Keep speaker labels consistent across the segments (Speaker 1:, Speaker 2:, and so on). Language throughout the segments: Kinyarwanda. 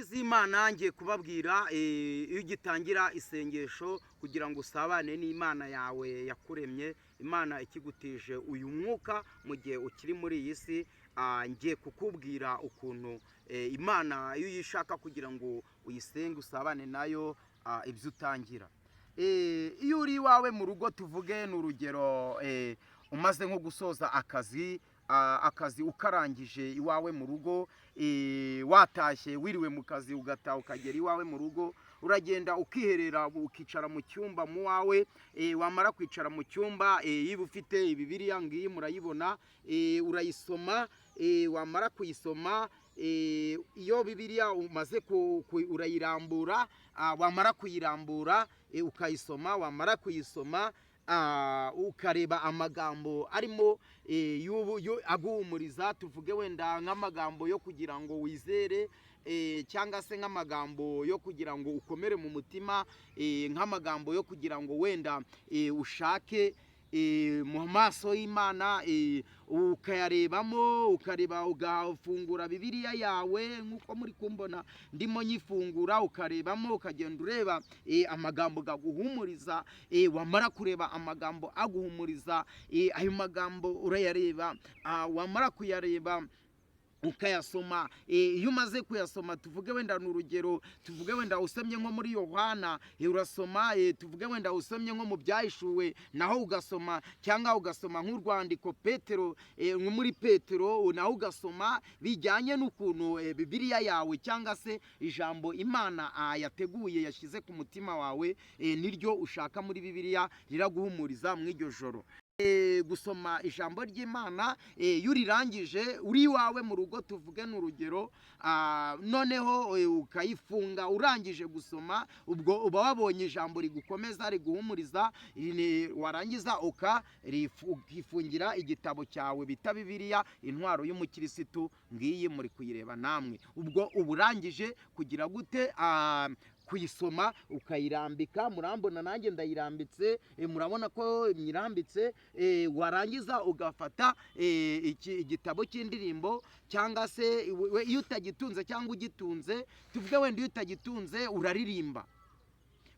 Speaker 1: Z'Imana, ngiye kubabwira iyo ugitangira isengesho kugira ngo usabane n'Imana yawe yakuremye, Imana ikigutije uyu mwuka mu gihe ukiri muri iyi si. Ngiye kukubwira ukuntu Imana iyo uyishaka kugira ngo uyisenge, usabane nayo, ibyo utangira. Iyo uri iwawe mu rugo, tuvuge ni urugero, umaze nko gusoza akazi, akazi ukarangije iwawe mu rugo, watashye wiriwe mu kazi, ugataha ukagera iwawe mu rugo, uragenda ukiherera, ukicara mu cyumba mu wawe. Wamara kwicara mu cyumba, niba ufite Bibiliya, ngiyi murayibona, urayisoma. Wamara kuyisoma, iyo Bibiliya umaze urayirambura. Wamara kuyirambura, ukayisoma. Wamara kuyisoma, ukareba amagambo arimo aguhumuriza, tuvuge wenda nk'amagambo yo kugira ngo wizere, cyangwa se nk'amagambo yo kugira ngo ukomere mu mutima, nk'amagambo yo kugira ngo wenda ushake mu maso y'Imana, ukayarebamo, ukareba, ugafungura Bibiliya yawe nk'uko muri kumbona ndimo nyifungura, ukarebamo, ukagenda ureba amagambo aguhumuriza. Wamara kureba amagambo aguhumuriza, ayo magambo urayareba. Wamara kuyareba, ukayasoma. Iyo umaze kuyasoma, tuvuge wenda ni urugero, tuvuge wenda usomye nko muri Yohana, urasoma, tuvuge wenda usomye nko mu Byahishuwe, naho ugasoma, cyangwa ugasoma nk'urwandiko Petero, nko muri Petero, naho ugasoma, bijyanye n'ukuntu Bibiliya yawe cyangwa se ijambo Imana yateguye, yashyize ku mutima wawe, niryo ushaka muri Bibiliya riraguhumuriza mu iryo joro. Gusoma ijambo ry'Imana, iyo urirangije uri iwawe mu rugo, tuvuge ni urugero, noneho ukayifunga urangije gusoma, ubwo uba wabonye ijambo rigukomeza, riguhumuriza, warangiza ukifungira igitabo cyawe bita Bibiliya, intwaro y'umukirisitu, ngiyi muri kuyireba namwe. Ubwo uba urangije kugira gute? Kuyisoma, ukayirambika. Murambona nanjye ndayirambitse, murabona ko nyirambitse. Warangiza ugafata igitabo cy'indirimbo, cyangwa se iyo utagitunze cyangwa ugitunze, tuvuge wenda iyo utagitunze, uraririmba,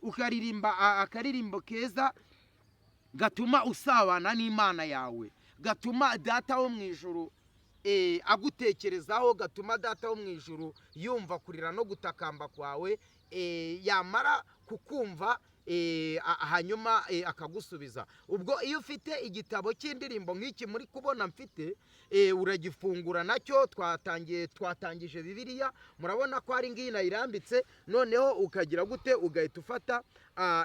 Speaker 1: ukaririmba akaririmbo keza gatuma usabana n'Imana yawe, gatuma Data wo mu ijuru agutekerezaho, gatuma Data wo mu ijuru yumva kurira no gutakamba kwawe, yamara kukumva, hanyuma akagusubiza. Ubwo iyo ufite igitabo cy'indirimbo nk'iki muri kubona mfite, uragifungura nacyo. Twatangiye, twatangije Bibiliya, murabona ko ari ngiyi nayirambitse. Noneho ukagira gute? Ugahita ufata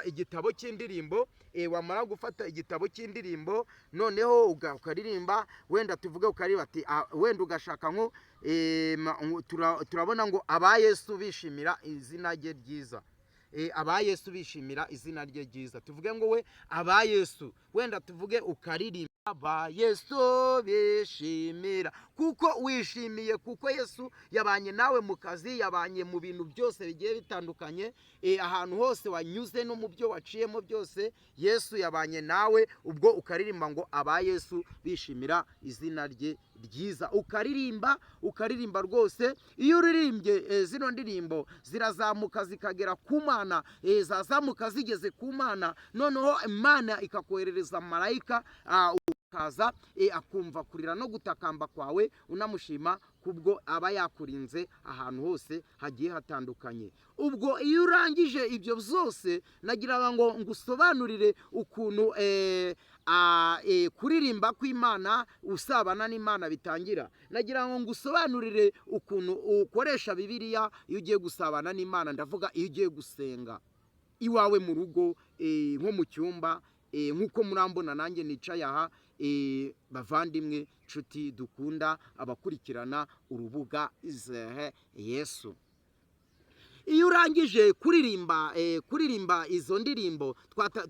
Speaker 1: igitabo cy'indirimbo. Wamara gufata igitabo cy'indirimbo, noneho ukaririmba, wenda tuvuge ukaririmba ati wenda ugashaka nko turabona ngo aba Yesu bishimira izina rye ryiza. Aba Yesu bishimira izina rye ryiza, tuvuge ngo we aba Yesu, wenda tuvuge ukaririmba aba Yesu bishimira, kuko wishimiye, kuko Yesu yabanye nawe mu kazi, yabanye mu bintu byose bigiye bitandukanye, ahantu hose wanyuze no mu byo waciyemo byose, Yesu yabanye nawe. Ubwo ukaririmba ngo aba Yesu bishimira izina rye ryiza, ukaririmba, ukaririmba rwose. Iyo uririmbye, zino ndirimbo zirazamuka zikagera ku Mana. Zazamuka zigeze ku Mana, noneho Imana ikakoherereza marayika, ukaza, akumva kurira no gutakamba kwawe, unamushima kubwo aba yakurinze ahantu hose hagiye hatandukanye. Ubwo iyo urangije ibyo byose, nagira ngo ngusobanurire ukuntu kuririmba kw'Imana, usabana n'Imana bitangira. Nagira ngo ngusobanurire ukuntu ukoresha Bibiliya iyo ugiye gusabana n'Imana. Ndavuga iyo ugiye gusenga iwawe mu rugo, nko mu cyumba, nk'uko murambona nanjye nicaye aha. Bavandimwe, nshuti dukunda, abakurikirana urubuga Izehe Yesu, iyo urangije kuririmba, kuririmba izo ndirimbo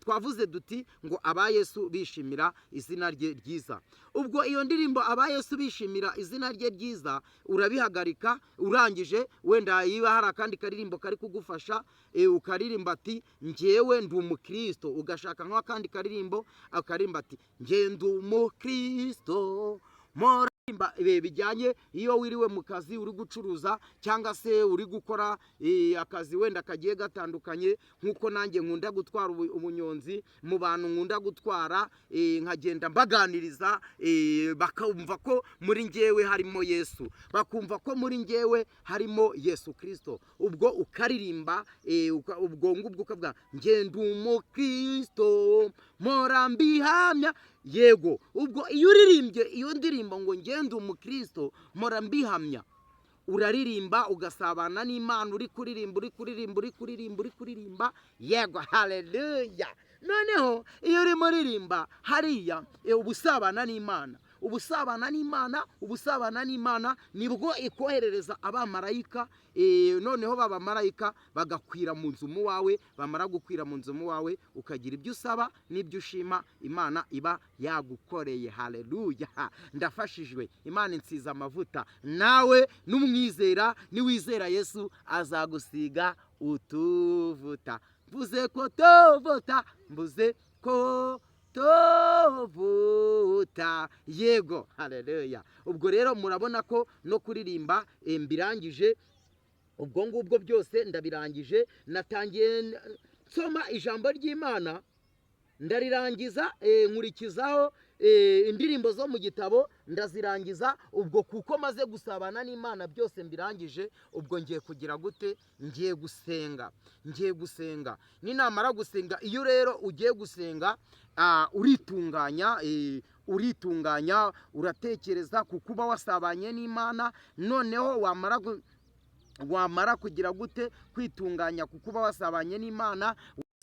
Speaker 1: twavuze duti ngo aba Yesu bishimira izina rye ryiza, ubwo iyo ndirimbo aba Yesu bishimira izina rye ryiza urabihagarika. Urangije, wenda niba hari akandi karirimbo kari kugufasha, ukaririmba ati njyewe ndi umukristo, ugashaka nk'akandi karirimbo akaririmba ati njye ndi umukristo mpora Bijyanye iyo wiriwe mu kazi uri gucuruza cyangwa se uri gukora akazi wenda kagiye gatandukanye, nk'uko nanjye nkunda gutwara ubunyonzi mu bantu nkunda gutwara, nkagenda mbaganiriza, bakumva ko muri njyewe harimo Yesu, bakumva ko muri njyewe harimo Yesu Kirisito. Ubwo ukaririmba, ubwo ngubwo ukavuga ngenda umukristo mpora mbihamya. Yego, ubwo iyo uririmbye iyo ndirimbo ngo ngende umukristo mpora mbihamya, uraririmba ugasabana n'Imana, uri kuririmba, uri kuririmba, uri kuririmba, uri kuririmba. Yego, haleluya. Noneho iyo urimo uririmba hariya, uba usabana n'Imana, uba usabana n'Imana, uba usabana n'Imana, nibwo ikoherereza abamarayika. Noneho babamarayika bagakwira mu nzu mu wawe, bamara gukwira mu nzu mu wawe, ukagira ibyo usaba n'ibyo ushima Imana iba yagukoreye. Haleluya, ndafashijwe, Imana insize amavuta. Nawe n'umwizera, niwizera Yesu azagusiga utuvuta. Mvuze ko tuvuta, mvuze ko tuvuta. Yego, haleluya. Ubwo rero murabona ko no kuririmba mbirangije. Ubwo ngubwo byose ndabirangije. Natangiye nsoma ijambo ry'Imana ndarirangiza, nkurikizaho indirimbo zo mu gitabo ndazirangiza. Ubwo kuko maze gusabana n'Imana byose mbirangije, ubwo ngiye kugira gute? Ngiye gusenga, ngiye gusenga. Ninamara gusenga, iyo rero ugiye gusenga, uritunganya, uritunganya, uratekereza kuko uba wasabanye n'Imana. Noneho wamara kugira gute? Kwitunganya, kuko uba wasabanye n'Imana,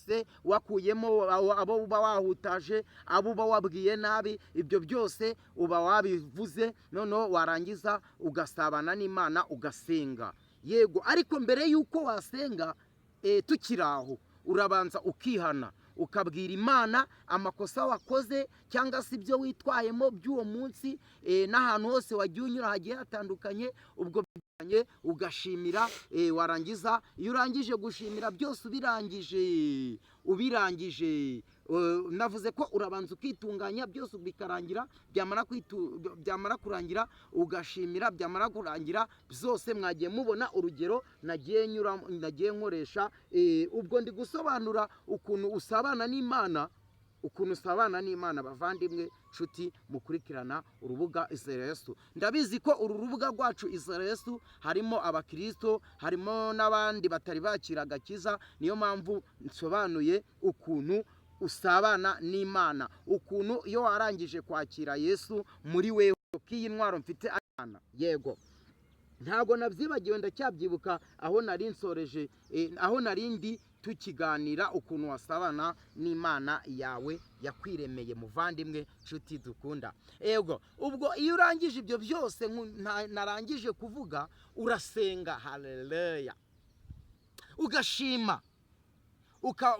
Speaker 1: se wakuyemo abo uba wahutaje, abo uba wabwiye nabi, ibyo byose uba wabivuze. Noneho warangiza ugasabana n'Imana, ugasenga. Yego, ariko mbere y'uko wasenga, tukiri aho, urabanza ukihana, ukabwira Imana amakosa wakoze cyangwa se ibyo witwayemo by'uwo munsi, n'ahantu hose wagiye unyura hagiye hatandukanye. Ubwo ugashimira, warangiza, iyo urangije gushimira byose, ubirangije, navuze ko urabanza ukitunganya byose bikarangira, byamara kurangira ugashimira, byamara kurangira byose mwagiye mubona urugero nagiye nyura, nagiye nkoresha. Ubwo ndi gusobanura ukuntu usabana n'Imana, ukuntu usabana n'Imana. Bavandimwe, nshuti mukurikirana urubuga Izere Yesu, ndabizi ko uru rubuga rwacu Izere Yesu harimo abakristo, harimo n'abandi batari bakira agakiza. Niyo mpamvu nsobanuye ukuntu usabana n'Imana, ukuntu iyo warangije kwakira Yesu muri wewe, ko iyi ntwaro mfite Imana. Yego, ntabwo nabyibagiwe, ndacyabyibuka aho nari nsoreje, aho nari ndi tukiganira ukuntu wasabana n'Imana yawe yakwiremeye. Muvandimwe, nshuti dukunda, yego, ubwo iyo urangije ibyo byose narangije kuvuga, urasenga. Haleluya. Ugashima,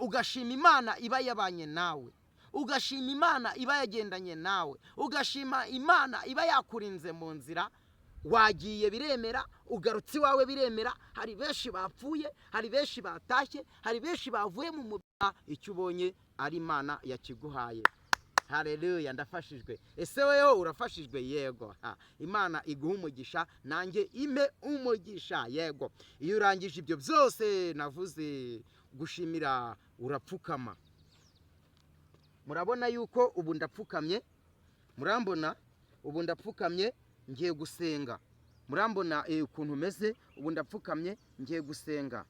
Speaker 1: ugashima Imana iba yabanye nawe, ugashima Imana iba yagendanye nawe, ugashima Imana iba yakurinze mu nzira wagiye biremera, ugarutse iwawe biremera. Hari benshi bapfuye, hari benshi batashye, hari benshi bavuye mu mubiri. Icyo ubonye ari Imana yakiguhaye. Haleluya, ndafashijwe. Ese weho urafashijwe? Yego, ha. Imana iguha umugisha, nanjye ime umugisha. Yego, iyo urangije ibyo byose navuze, gushimira, urapfukama. Murabona yuko ubu ndapfukamye, murambona ubu ndapfukamye, ngiye gusenga. Murambona ukuntu meze ubu, ndapfukamye, ngiye gusenga.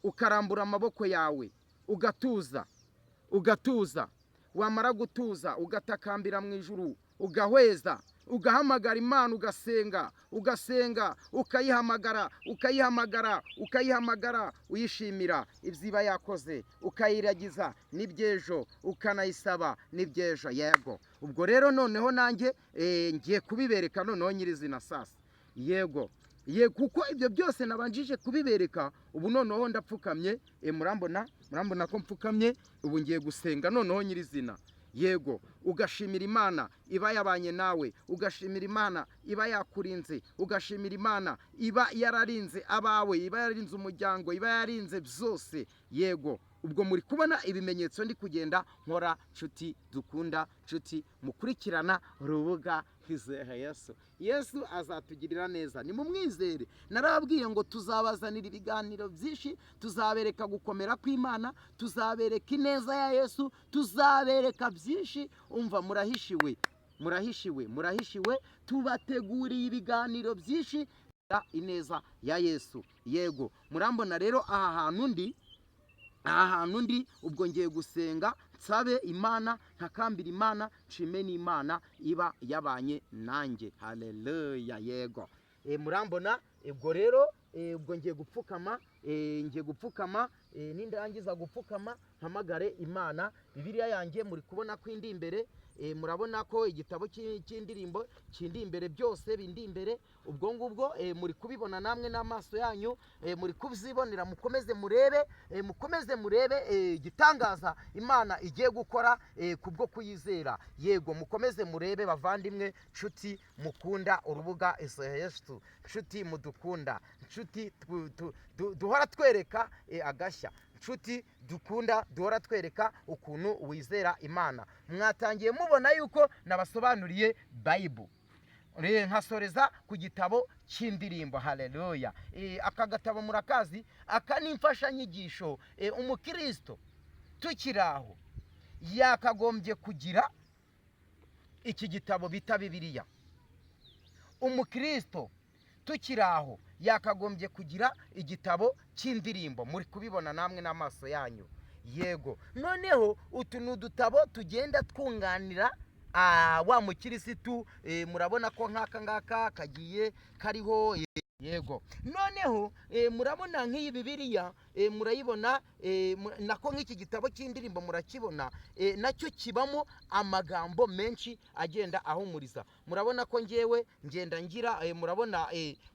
Speaker 1: Ukarambura amaboko yawe, ugatuza, ugatuza. Wamara gutuza, ugatakambira mu ijuru, ugahweza, ugahamagara Imana, ugasenga, ugasenga, ukayihamagara, ukayihamagara, ukayihamagara, uyishimira ibyo iba yakoze, ukayiragiza n'iby'ejo, ukanayisaba n'iby'ejo. Yego, ubwo rero noneho nanjye ngiye kubibereka noneho nyirizina sasa. Yego ye, kuko ibyo byose nabanjije kubibereka, ubu noneho ndapfukamye. Murambona, murambona ko mpfukamye, ubu ngiye gusenga noneho nyirizina. Yego, ugashimira Imana iba yabanye nawe, ugashimira Imana iba yakurinze, ugashimira Imana iba yararinze abawe, iba yararinze umuryango, iba yararinze byose. Yego. Ubwo muri kubona ibimenyetso ndi kugenda nkora. Nshuti dukunda, nshuti mukurikirana urubuga Izere Yesu, Yesu azatugirira neza, nimumwizere. Narababwiye ngo tuzabazanira ibiganiro byinshi, tuzabereka gukomera kw'Imana, tuzabereka ineza ya Yesu, tuzabereka byinshi. Umva, murahishiwe, murahishiwe, murahishiwe. Tubateguriye ibiganiro byinshi, ineza ya Yesu. Yego, murambona rero aha hantu ndi, aha hantu ndi. Ubwo ngiye gusenga, nsabe Imana, ntakambira Imana, nshime n'Imana iba yabanye nanjye. Haleluya! Yego, murambona. Ubwo rero ubwo ngiye gupfukama, ngiye gupfukama. Nindangiza gupfukama mpamagare Imana. Bibiliya yanjye muri kubona ko indi imbere. Murabona ko igitabo cy'indirimbo kindi imbere, byose bindi imbere. Ubwo ngubwo muri kubibona namwe n'amaso yanyu, muri kubyibonera. Mukomeze murebe, mukomeze murebe igitangaza Imana igiye gukora kubwo kuyizera. Yego, mukomeze murebe bavandimwe, nshuti mukunda urubuga Yesu, nshuti mudukunda, nshuti duhora twereka agashya, nshuti dukunda duhora twereka ukuntu wizera Imana. Mwatangiye mubona yuko nabasobanuriye Bible, nkasoreza ku gitabo cy'indirimbo. Haleluya! Aka gatabo murakazi, aka ni imfashanyigisho. Umukristo tukiri aho yakagombye kugira iki gitabo bita Bibiliya. Umukristo tukiri aho yakagombye kugira igitabo cy'indirimbo. Muri kubibona namwe n'amaso yanyu. Yego, noneho utu ni udutabo tugenda twunganira wa mukirisitu. Murabona ko nk'aka ngaka kagiye kariho. Yego, noneho murabona nk'iyi Bibiliya, murayibona, nako nk'iki gitabo cy'indirimbo murakibona, nacyo kibamo amagambo menshi agenda ahumuriza. Murabona ko ngewe ngenda ngira, murabona,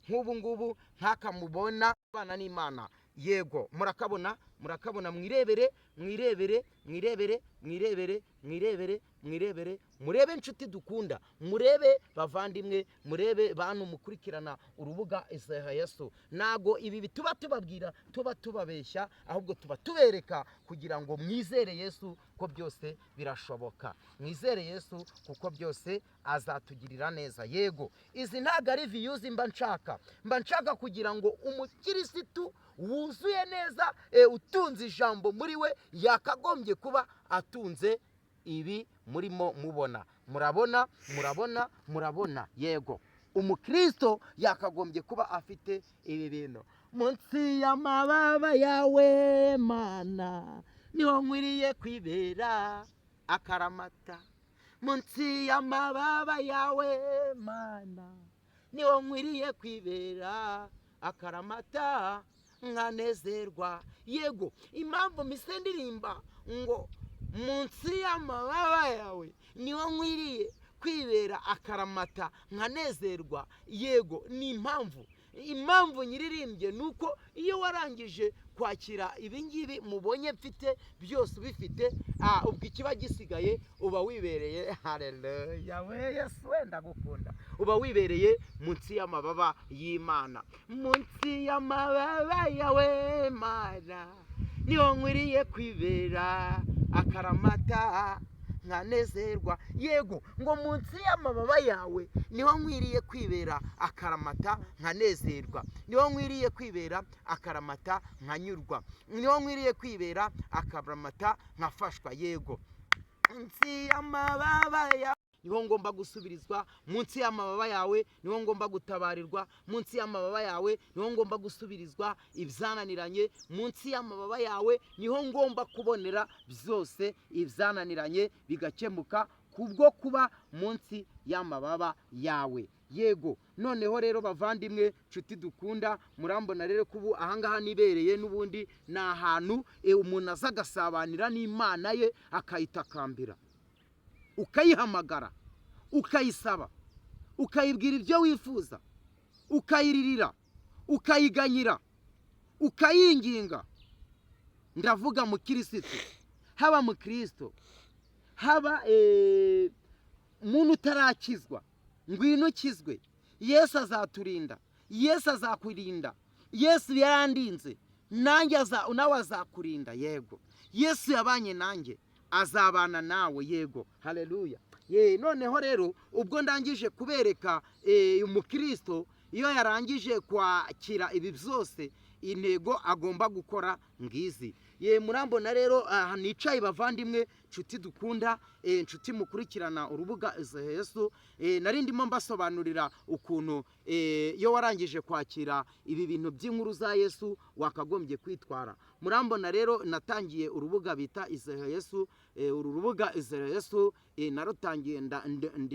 Speaker 1: nk'ubu ngubu nk'aka mubona abana n'Imana. Yego, murakabona, murakabona. Mwirebere, mwirebere, mwirebere, mwirebere, mwirebere, mwirebere, murebe inshuti dukunda, murebe bavandimwe, murebe bantu mukurikirana urubuga Isaha Yesu. Ntago ibi tuba tubabwira tuba tubabeshya, ahubwo tuba tubereka kugira ngo mwizere Yesu ko byose birashoboka. Mwizere Yesu kuko byose azatugirira neza. Yego, izi ntabwo ari views mba nshaka, mba nshaka kugira ngo umukirisitu wuzuye neza, utunze ijambo muri we, yakagombye kuba atunze ibi murimo mubona. Murabona, murabona, murabona. Yego, umukristo yakagombye kuba afite ibi bintu. Munsi y'amababa yawe Mana niho nkwiriye kwibera akaramata. Munsi y'amababa yawe Mana niho nkwiriye kwibera akaramata nkanezerwa. Yego, impamvu mise ndirimba ngo munsi y'amababa yawe niho nkwiriye kwibera akaramata nkanezerwa, yego, ni impamvu nyiririmbye ni uko iyo warangije kwakira ibingibi mubonye mfite byose, ubifite, ubwo ikiba gisigaye uba wibereye. Haleluya! We Yesu wenda gukunda, uba wibereye munsi y'amababa y'Imana. Munsi y'amababa yawe Mana niho nkwiriye kwibera akaramata nkanezerwa. Yego, ngo munsi y'amababa yawe niho nkwiriye kwibera akaramata nkanezerwa, niho nkwiriye kwibera akaramata nkanyurwa, niho nkwiriye kwibera akaramata nkafashwa. Yego, munsi y'amababa yawe niho ngomba gusubirizwa, munsi y'amababa yawe niho ngomba gutabarirwa, munsi y'amababa yawe niho ngomba gusubirizwa ibyananiranye, munsi y'amababa yawe niho ngomba kubonera byose ibyananiranye bigakemuka kubwo kuba munsi y'amababa yawe. Yego, noneho rero bavandimwe, nshuti dukunda, murambona rero ko ubu ahangaha nibereye n'ubundi ni ahantu umuntu aza agasabanira n'Imana ye, akayitakambira, ukayihamagara, ukayisaba, ukayibwira ibyo wifuza, ukayiririra, ukayiganyira, ukayinginga. Ndavuga mu kirisitu, haba mu kirisito, haba muntu utarakizwa, ngwino ukizwe. Yesu azaturinda, Yesu azakurinda. Yesu yarandinze, nanjye nawe azakurinda. Yego. Yesu yabanye nanjye, azabana nawe. Yego, haleluya. Ye, noneho rero ubwo ndangije kubereka umukristo iyo yarangije kwakira ibi byose, intego agomba gukora ngizi. Ye, murambona rero aha nicaye, bavandimwe, nshuti dukunda, nshuti mukurikirana urubuga Yesu, nari ndimo mbasobanurira ukuntu iyo warangije kwakira ibi bintu by'inkuru za Yesu wakagombye kwitwara. Murambona rero natangiye urubuga bita Izehe Yesu. Uru rubuga Izehe Yesu narutangiye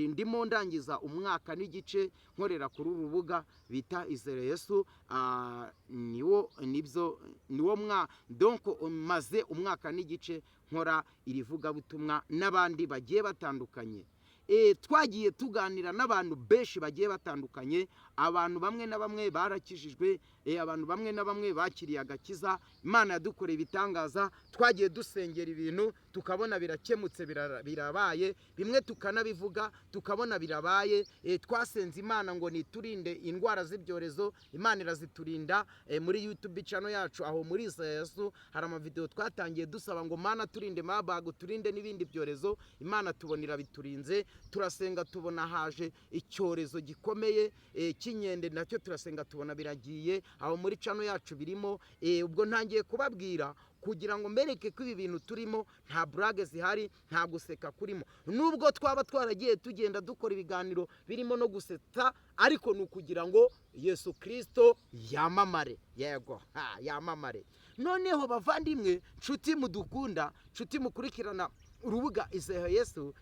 Speaker 1: ndimo ndangiza umwaka n'igice nkorera kuri uru rubuga bita Izere Yesu. Niwo nibyo niwo mwa donc maze umwaka n'igice nkora iri vugabutumwa n'abandi bagiye batandukanye. Twagiye tuganira n'abantu benshi bagiye batandukanye. Abantu bamwe na bamwe barakijijwe, abantu bamwe na bamwe bakiriye agakiza. Imana yadukoreye ibitangaza. Twagiye dusengera ibintu tukabona birakemutse, birabaye, bimwe tukanabivuga tukabona birabaye. Twasenze Imana ngo niturinde indwara z'ibyorezo, Imana iraziturinda. Muri YouTube channel yacu aho muri Yesu hari amavideo twatangiye dusaba ngo Mana turinde Marburg, turinde n'ibindi byorezo. Imana tubona irabiturinze. Turasenga tubona haje icyorezo gikomeye cy'inkende, nacyo turasenga tubona biragiye. Aho muri channel yacu birimo. Ubwo ntangiye kubabwira kugira ngo mbereke ko ibi bintu turimo nta burage zihari, nta guseka kurimo, nubwo twaba twaragiye tugenda dukora ibiganiro birimo no gusetsa, ariko ni ukugira ngo Yesu Kirisito yamamare. Yego, ha, yamamare. Noneho bavandimwe, nshuti mudukunda, nshuti mukurikirana urubuga Izehe Yesu,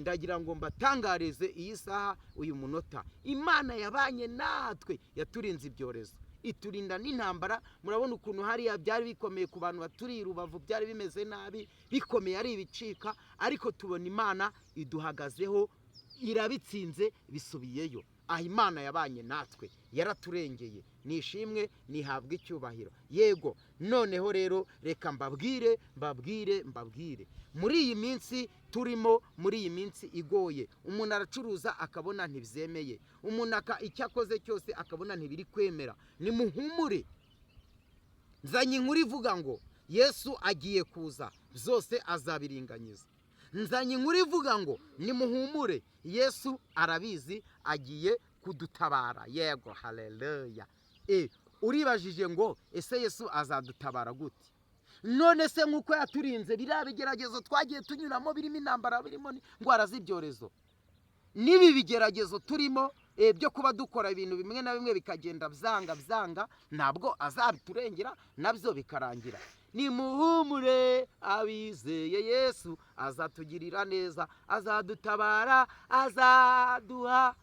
Speaker 1: ndagira ngo mbatangarize iyi saha, uyu munota, Imana yabanye natwe, yaturinze ibyorezo, iturinda n'intambara. Murabona ukuntu hariya byari bikomeye ku bantu baturiye Rubavu, byari bimeze nabi, bikomeye, ari ibicika, ariko tubona Imana iduhagazeho, irabitsinze, bisubiyeyo. Aha Imana yabanye natwe, yaraturengeye, nishimwe, nihabwe icyubahiro. Yego, noneho rero reka mbabwire, mbabwire, mbabwire, muri iyi minsi turimo, muri iyi minsi igoye, umuntu aracuruza akabona ntibyemeye, umuntu icyo akoze cyose akabona ntibiri kwemera. Nimuhumure, nzanye inkuru ivuga ngo Yesu agiye kuza, byose azabiringanyiza. Nzanye inkuru ivuga ngo nimuhumure, Yesu arabizi, agiye kudutabara. Yego, haleluya. Uribajije ngo ese Yesu azadutabara gute? None se nk'uko yaturinze biriya bigeragezo twagiye tunyuramo, birimo intambara, birimo indwara z'ibyorezo, n'ibi bigeragezo turimo byo kuba dukora ibintu bimwe na bimwe bikagenda byanga byanga, ntabwo azabiturengera nabyo bikarangira? Nimuhumure abizeye Yesu, azatugirira neza, azadutabara, azaduha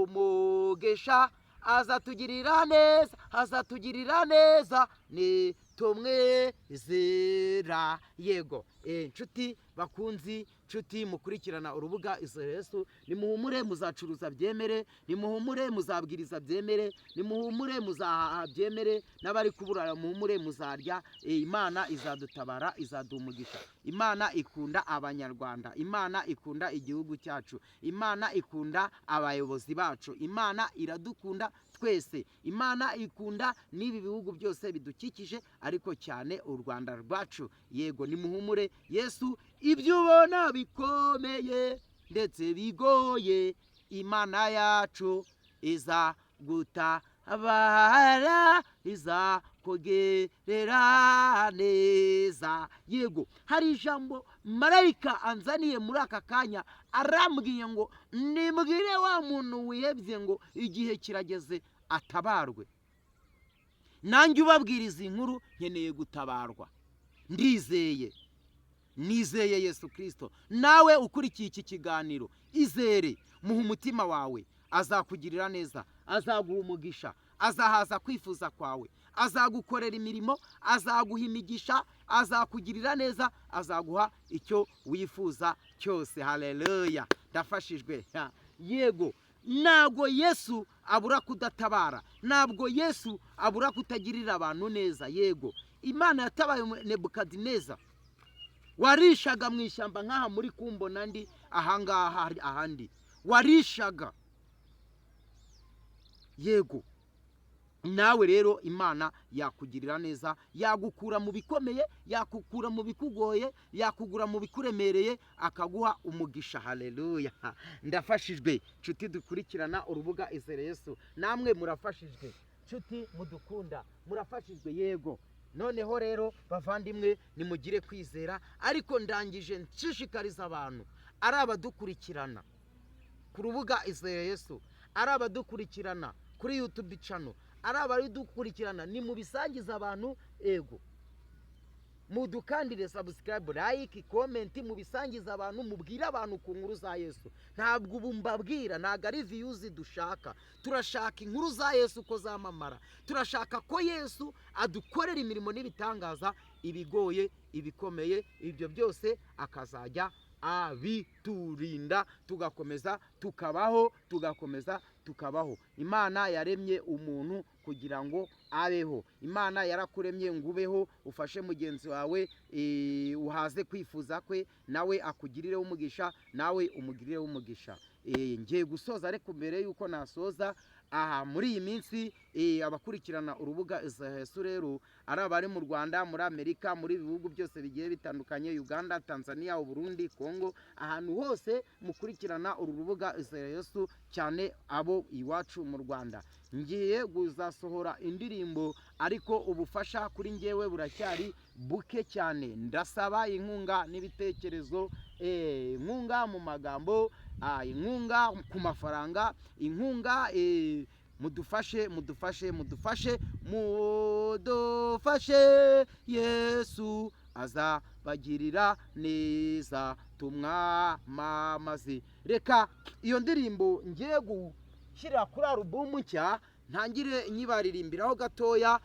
Speaker 1: umugisha, azatugirira neza, azatugirira neza nitumwizera. Yego, nshuti bakunzi, nshuti mukurikirana urubuga Yesu, nimuhumure, muzacuruza byemere, nimuhumure, muzabwiriza byemere, nimuhumure, muzahaha byemere, n'abari kuburara muhumure, muzarya. Imana izadutabara, izaduha umugisha. Imana ikunda Abanyarwanda, Imana ikunda igihugu cyacu, Imana ikunda abayobozi bacu, Imana iradukunda twese, Imana ikunda n'ibi bihugu byose bidukikije, ariko cyane u Rwanda rwacu. Yego, nimuhumure, Yesu, ibyo ubona bikomeye ndetse bigoye, Imana yacu iza gutabara, iza kugerera neza. Yego, hari ijambo marayika anzaniye muri aka kanya, arambwiye ngo nimbwire wa muntu wihebye ngo igihe kirageze atabarwe. Nanjye ubabwiriza inkuru nkeneye gutabarwa. Ndizeye, nizeye Yesu Kirisito. Nawe ukurikiye iki kiganiro, izere, muha umutima wawe, azakugirira neza, azaguha umugisha, azahaza kwifuza kwawe, azagukorera imirimo, azaguha imigisha, azakugirira neza, azaguha icyo wifuza cyose. Haleluya, ndafashijwe. Yego, ntabwo Yesu abura kudatabara, ntabwo Yesu abura kutagirira abantu neza. Yego, Imana yatabaye Nebukadineza warishaga mu ishyamba nk'aha muri kumbona ndi ahangaha ahandi warishaga. Yego, Nawe rero Imana yakugirira neza, yagukura mu bikomeye, yakukura mu bikugoye, yakugura mu bikuremereye, akaguha umugisha. Haleluya! Ndafashijwe, nshuti dukurikirana urubuga Izere Yesu. Namwe murafashijwe, nshuti mudukunda, murafashijwe? Yego. Noneho rero bavandimwe, nimugire kwizera. Ariko ndangije nshishikariza abantu, ari abadukurikirana ku rubuga Izere Yesu, ari abadukurikirana kuri YouTube channel, ari abadukurikirana, ni mubisangiza abantu. Ego, mudukandire subscribe, like, comment, mubisangiza abantu, mubwire abantu ku nkuru za Yesu. Ntabwo ubu mbabwira, ntabwo ari views dushaka. Turashaka inkuru za Yesu ko zamamara. Turashaka ko Yesu adukorera imirimo n'ibitangaza, ibigoye, ibikomeye, ibyo byose akazajya abiturinda, tugakomeza tukabaho, tugakomeza tukabaho. Imana yaremye umuntu kugira ngo abeho. Imana yarakuremye ngo ubeho, ufashe mugenzi wawe, uhaze kwifuza kwe, nawe akugirireho umugisha, nawe umugirireho umugisha. Ngiye gusoza, ariko mbere y'uko nasoza, aha muri iyi minsi, abakurikirana urubuga Yesu rero, ari abari mu Rwanda, muri Amerika, muri bihugu byose bigiye bitandukanye, Uganda, Tanzania, Uburundi, Congo, ahantu hose mukurikirana uru rubuga Yesu, cyane abo iwacu mu Rwanda, ngiye kuzasohora indirimbo, ariko ubufasha kuri ngewe buracyari buke cyane. Ndasaba inkunga n'ibitekerezo, inkunga mu magambo, inkunga ku mafaranga, inkunga, mudufashe, mudufashe, mudufashe, mudufashe. Yesu azabagirira neza, tumwamamaze. Reka iyo ndirimbo ngiye gushyira kuri alubumu nshya ntangire nyibaririmbiraho gatoya,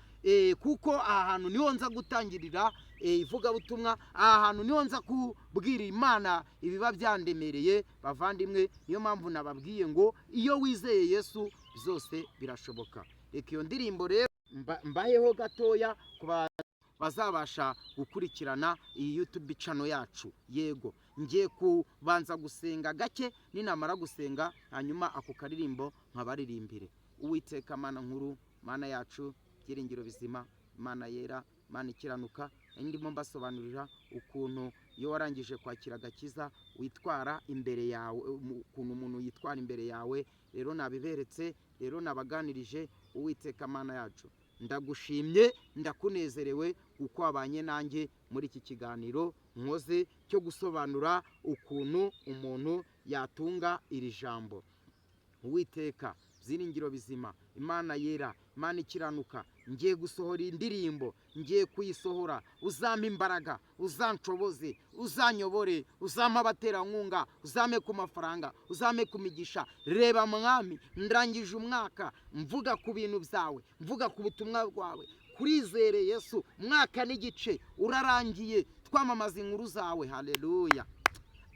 Speaker 1: kuko aha hantu niho nza gutangirira ivugabutumwa, aha hantu niho nza kubwira Imana ibiba byandemereye. Bavandimwe, niyo mpamvu nababwiye ngo iyo wizeye Yesu byose birashoboka. Reka iyo ndirimbo rero mbaheho gatoya ku bantu bazabasha gukurikirana iyi YouTube channel yacu. Yego, ngiye kubanza gusenga gake, ninamara gusenga hanyuma ako karirimbo nkabaririmbire. Uwiteka Mana nkuru, Mana yacu, byiringiro bizima, Mana yera, Mana ikiranuka, ndimo mbasobanurira ukuntu iyo warangije kwakira agakiza witwara imbere yawe, ukuntu umuntu yitwara imbere yawe. Rero nabiberetse, rero nabaganirije. Uwiteka Mana yacu, ndagushimye, ndakunezerewe kuko wabanye nanjye muri iki kiganiro nkoze cyo gusobanura ukuntu umuntu yatunga iri jambo. Uwiteka byiringiro bizima, Imana yera, Imana ikiranuka, ngiye gusohora indirimbo, ngiye kuyisohora. Uzampa imbaraga, uzanshoboze, uzanyobore, uzampe abaterankunga, uzampe ku mafaranga, uzampe ku migisha. Reba Mwami, ndangije umwaka mvuga ku bintu byawe, mvuga ku butumwa bwawe kurizere Yesu. Umwaka n'igice urarangiye twamamaza inkuru zawe. Haleluya!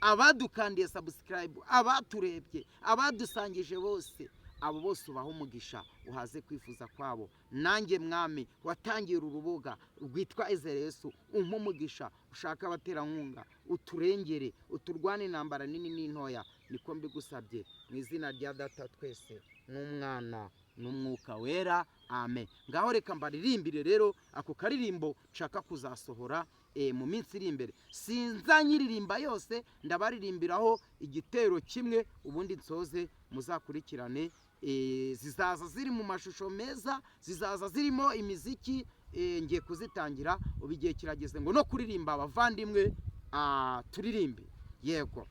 Speaker 1: Abadukandiye subscribe, abaturebye, abadusangije bose, abo bose ubaha umugisha, uhaze kwifuza kwabo. Nanjye Mwami watangiye uru rubuga rwitwa Izere Yesu, umpe umugisha, ushaka abaterankunga, uturengere, uturwane intambara nini n'intoya. Niko mbigusabye mu izina rya Data twese n'Umwana n'Umwuka Wera, amen. Ngaho reka mbaririmbire rero ako karirimbo nshaka kuzasohora mu minsi iri imbere. Sinzanyiririmba yose, ndabaririmbiraho igitero kimwe, ubundi nsoze. Muzakurikirane, zizaza ziri mu mashusho meza, zizaza zirimo imiziki. Ngiye kuzitangira ubu, igihe kirageze ngo no kuririmba. Abavandimwe, turirimbe. Yego,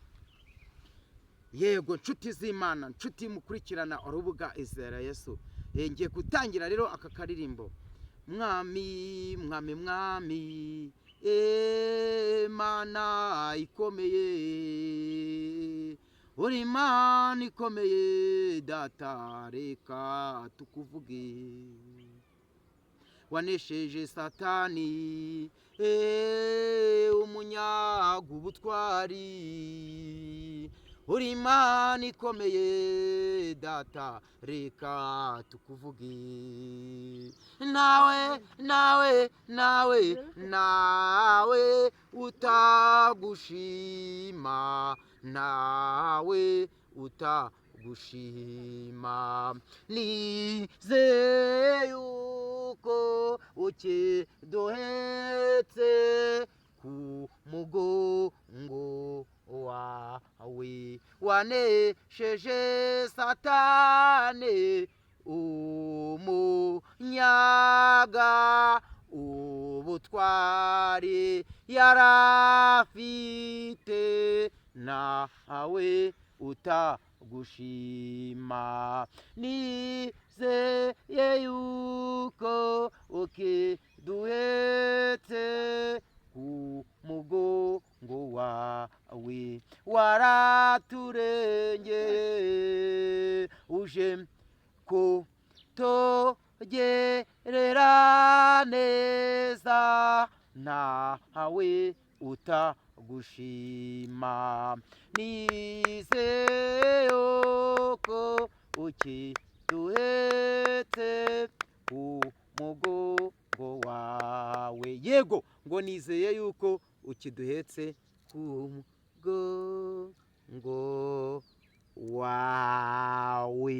Speaker 1: yego, nshuti z'Imana, nshuti mukurikirana urubuga Izera Yesu, ngiye gutangira rero aka karirimbo. Mwami, Mwami, Mwami, Mana ikomeye, uri Imana ikomeye, Data reka tukuvuge. Wanesheje Satani, umunyaga ubutwari, uri Imana ikomeye, Data reka tukuvuge. Nawe, nawe, nawe, nawe utagushima, nawe utagushima. utagushima. Nizeye yuko ukiduhetse ku mugongo wawe, wanesheje Satani umunyaga ubutwari yarafite, nawe utagushima. Nizeye yuko ukiduhetse ku mugongo wawe, waraturengeye uje kutugerera neza, ntawe utagushima. Nizeye yuko ukiduhetse ku mugongo wawe. Yego, ngo nizeye yuko ukiduhetse ku mugongo wawe.